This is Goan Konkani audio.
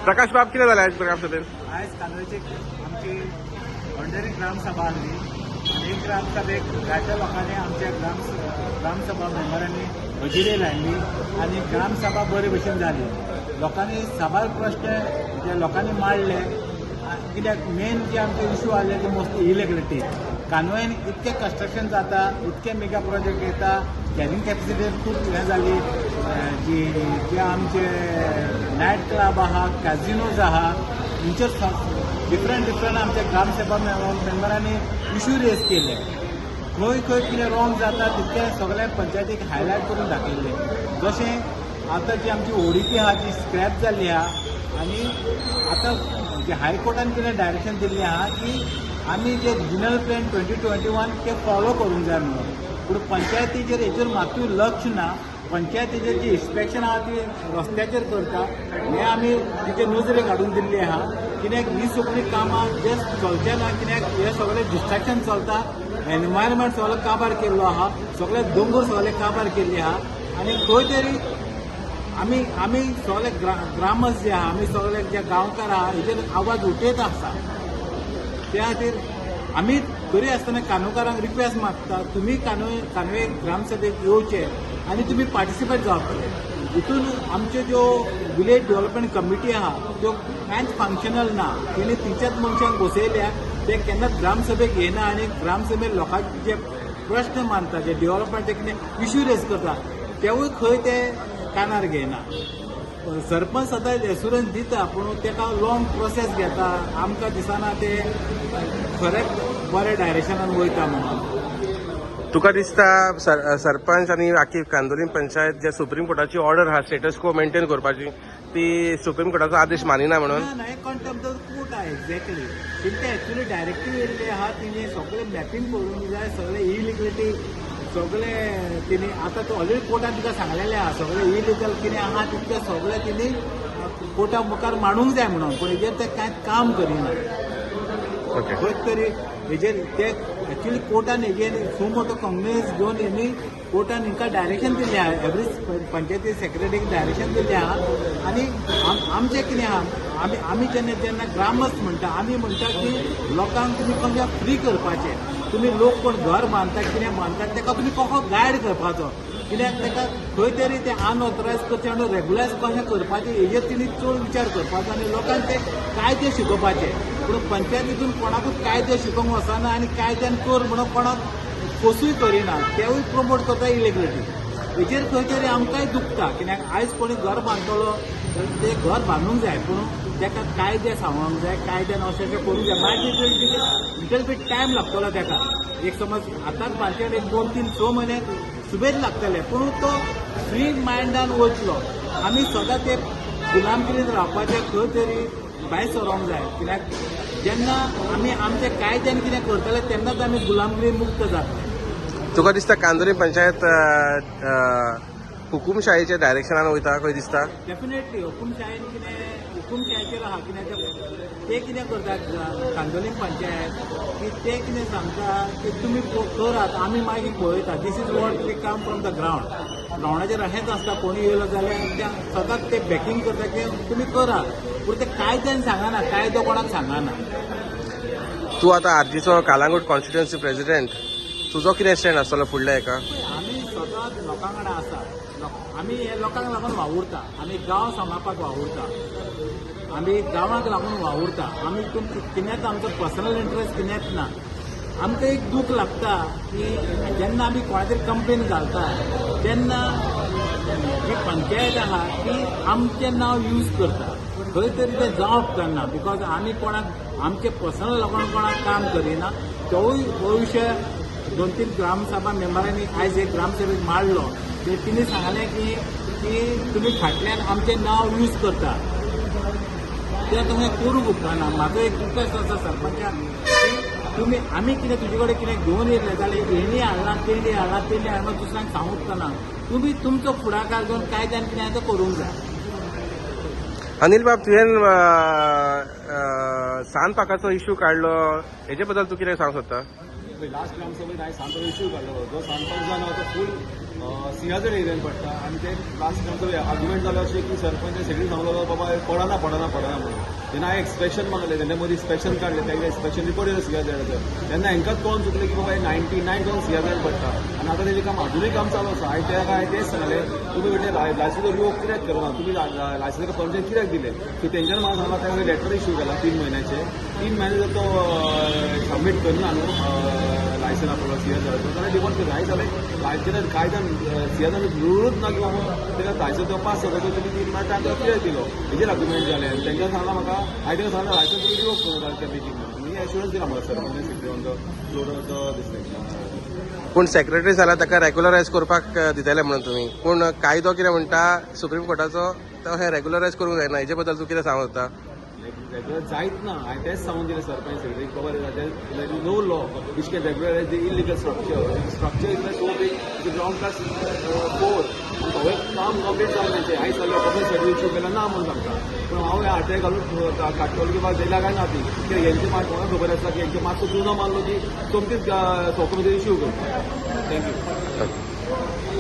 प्रकाश बाब, कितें जालें आयज ग्रामसभेन? आयज कांदोळची आमची ऑर्डिनरी ग्रामसभा आसली आनी एक ग्रामसभेक जायत्या लोकांनी आमच्या ग्रामसभा मेंबरांनी हजेरी लायली आनी ग्रामसभा बरे भशेन जाली. लोकांनी साबार प्रश्न जे लोकांनी मांडले, कित्याक मेन जे आमचे इशू आसले ते मोस्टली इलिगलिटी. कानोळेन इतकें कन्स्ट्रक्शन जाता, इतके मेगा प्रोजेक्ट येता, कॅरिंग कॅपॅसिटी खूब हें जाली. जी जे आमचे नायट क्लब आहा, कॅझिनोज आहा, हेंचेर डिफरंट डिफरंट आमच्या ग्रामसभा मेंबरांनी इशू रेज केले. खंय खंय कितें रॉंग जाता तितकें सगळ्या पंचायतीक हायलायट करून दाखयल्लें. जशें आतां जी आमची ओडीपी आहा जी स्क्रॅप जाल्ली आहा आनी आतां जे हायकोर्टान कितें डायरेक्शन दिल्लें आहा की आमी जे रिजनल प्लॅन 2021 ते फॉलो करूंक जाय म्हणून. पूण पंचायतीचेर हेचेर मातूय लक्ष ना. पंचायतीचेर जी इन्स्पेक्शन आहा ती रस्त्याचेर करता, हें आमी तिचे नजरेक हाडून दिल्ली आहा. कित्याक ही सगळीं कामां जे चलचे ना, कित्याक हे सगळें डिस्ट्रक्शन चलता. एनवायरमेंट सगळो काबार केल्लो आहा, सगळे दोंगर सगळे काबार केल्ले आहा आनी खंय तरी आमी आमी सगळे ग्रामस्थ जे आहा, आमी सगळे जे गांवकार आहा, हेजेर आवाज उठयत आसा. त्या खातीर आमी तरी आसतना कानोकारांक रिक्वेस्ट मागता, तुमी कानवे ग्रामसभेक येवचे आनी तुमी पार्टिसिपेट जावपाचे. हितून आमच्यो ज्यो विलेज डेव्हलपमेंट कमिटी आहा त्यो कांयच फंक्शनल ना. तेणी तिच्याच मनशांक बसयल्या, ते केन्नाच ग्रामसभेक येना आनी ग्रामसभेक लोकांचे जे प्रश्न मानता, जे डेव्हलपमेंटचे कितें इश्यू रेज करता, तेवूय खंय ते कानार घेयना. सरपंच सदां एश्युरन्स दिता, पूण तेका लॉंग प्रोसेस घेता. आमकां दिसना ते खरेंच बऱ्या डायरेक्शनान वयता म्हणून. तुका दिसता सरपंच आनी आखी कांदोलीम पंचायत जे सुप्रीम कोर्टाची ऑर्डर आहा स्टेटस को मेंटेन करपाची, ती सुप्रीम कोर्टाचो आदेश मानिना म्हणून? ना, हे कंटेम्प्ट ऑफ कोर्ट आहा. एक्झॅक्टली, तेंचे एक्चुअली डायरेक्टीव येयल्ले आहा, तेणी सगळें मॅपिंग करूंक जाय, सगळें इलिगलिटी सगळें तेणी आतां तो ऑलरेडी कोर्टान तुका सांगलेलें आहा, सगळें इलिगल कितें आहा तितकें सगळें तेणी कोर्टा मुखार मांडूंक जाय म्हणून. पूण हेजेर ते कांय काम करिना. खंय तरी हेजेर ते एक्चुअली कोर्टान हेजेर सो मोटो कॉग्निजन्स घेवन हेणी कोर्टान हिंकां डायरेक्शन दिल्लें आहा, एवरी पंचायती सेक्रेटरीक डायरेक्शन दिल्लें आहा. आनी आमचें कितें आहा, आमी जेन्ना जेन्ना ग्रामस्थ म्हणटा, आमी म्हणटा की लोकांक तुमी कशें फ्री करपाचें. तुमी लोक कोण घर बांदता, कितें बांदता, ताका तुमी कसो गायड करपाचो, कित्याक ताका खंय तरी ते अनऑथरायज करचें आनी रेगुलायज कशें करपाचें हेजेर तिणी चड विचार करपाचो आनी लोकांक ते कायदे शिकोवपाचे. पूण पंचायतीतून कोणाकूच कायदे शिकोवंक वचना आनी कायद्यान कर म्हणून कोणाक फोर्सूय करिना, तेवूय प्रमोट करता इलिगलिटी. हेजेर खंय तरी आमकांय दुखता, कित्याक आयज कोणी घर बांदतलो जाल्यार ते घर बांदूंक जाय, पूण ताका कायदे सांगूंक जाय, कायद्यान अशें अशें करूंक जाय. मागीर लिटल बीट टायम लागतलो ताका, एक समज आतांच बांदचे एक 2-3-6 म्हयने सुबेज लागतले, पूण तो फ्री मायंडान वयतलो. आमी सदां ते गुलामगिरीन रावपाचें खंय तरी भायर सरोंक जाय, कित्याक जेन्ना आमी आमच्या कायद्यान कितें करतले तेन्नाच आमी गुलामगिरी मुक्त जातले. तुका दिसता कांदोली पंचायत हुकुमशाहीच्या डायरेक्शनान वयता खंय दिसता? डेफिनेटली हुकुमशाहीन कितें हुकुमशाहीचेर आहा. कित्याक ते कितें करतात कांदोलीम पंचायत की ते कितें सांगता की तुमी करात, आमी मागीर पळयता. This is what we come from the ground. ग्रावंडाचेर अशेंच आसता, कोणी येयलो जाल्यार त्या सदांच ते बॅकिंग करता की तुमी करात, पूण ते कायद्यान सांगना, कायदो कोणाक सांगना. तूं आतां आरजीचो कालांगूट कॉन्स्टिट्युएन्सी प्रेसिडेंट, तुजो कितें स्टँड आसतलो फुडल्या हेका? आमी सदांच लोकां कडेन आसा. आमी हे लोकांक लागून वावुरता, आमी गांव सांबाळपाक वावुरता, आमी गांवाक लागून वावुरता. आमी कितेंच आमचो पर्सनल इंट्रस्ट कितेंच ना. आमकां एक दूख लागता की जेन्ना आमी कोणाचेर कंप्लेन घालता तेन्ना जी पंचायत आहा ती आमचें नांव यूज करता. खंय तरी तें जावप करना, because आमी कोणाक आमचे पर्सनल लोकांक कोणाक काम करिना. तोवूय हो विशय 2-3 ग्रामसभा मेंबरांनी आयज एक ग्रामसभेक मांडलो. ते तिणी सांगलें की तुमी फाटल्यान आमचें नांव यूज करता, तें तुवें करूंक उपकारना. म्हाजो एक रिक्वेस्ट आसा सरपंचाक की तुमी आमी कितें तुजे कडेन कितें घेवन येयले जाल्यार हेणी हाडलां तेणी हाडलां तेणी हाडलां दुसऱ्यांक सांगूंक उपकारना. तुमी तुमचो फुडाकार घेवन कायद्यान कितें तें करूंक जाय. अनिल बाब, तुवें सांतपाकाचो इशू काडलो, हेजे बद्दल तूं कितें सांगूंक सोदता? लास्ट ग्रामसभेत हांवें सांतपाक इशू काडलो. जो सांतपाक जावन तो फूल सिंहाजड एरियान पडटा आनी ते लास्ट आमचो आर्ग्युमेंट जालो अशें की सरपंच सगळीं सांगलो बाबा हे पडना पडना पडना म्हणून. तेन्ना हांवें एक्सपेक्शन मागलें, तेन्ना मदीं इन्स्पेक्शन काडलें, तांकां इन्स्पेक्शन रिपोर्ट येयलो सिंहाजडाचो. तेन्ना हांकांच कळोन चुकलें की बाबा हे 99,000 सिंहाजड पडटा आनी आतां तेजें काम आजुनूय काम चालू आसा. हांवें तेका हांवें तेंच सांगलें, तुमी म्हणजे लायसन्स रिवोक कित्याक करना, तुमी लायसन्साक परमिशन कित्याक दिलें? सो तेंच्यान म्हाका सांगलां ताका लेटर इश्यू केला 3 म्हयन्याचे. 3 म्हयने जर तो सबमीट करना न्हू लायसन आपलो सिंहाजडाचो जाल्यार डिवोर्स करता. हांवें सांगलें, लायसन कायद्यान सिंहाजड रुलूच ना की बाबा ताका लायसन तो पास जाता, तो तुमी 3 म्हयने टायम ताका कित्याक दिलो? हेजेर आर्ग्युमेंट जालें आनी तेंच्यान सांगलां म्हाका, हांवें तांकां सांगलें, लायसन तुमी रिवोक करूं त्या मिटींग म्हणून एश्युरन्स दिला म्हाका sarpanch secretary on the floor of the this. पूण सेक्रेटरी जाला ताका रेग्युलरायज करपाक दितले म्हणून तुमी, पूण कायदो कितें म्हणटा सुप्रीम कोर्टाचो, तो हे रेग्युलरायज करूंक जायना. हेजे बद्दल तूं कितें सांगूंक सोदता? रेग्युलर जायत ना. हांवें तेंच सांगून दिलें सरपंच सेक्रेटरीक, बाबा there is no law which can regularize the illegal structure. Structure is so big, ground plus 4. सगळें काम कंप्लीट जालें तेंचें. हांवें सगळें गव्हर्मेंट सर्वीस इशू केला ना म्हणून सांगता, पूण हांव हे आरटीआय घालून काडटलो की बाबा दिला काय ना ती. कित्याक हेंचे मात कोणाक खबर आसा की हेंचे मातसो चुनो मारलो की सोमतीच डॉक्युमेंट इशू करता. Thank you.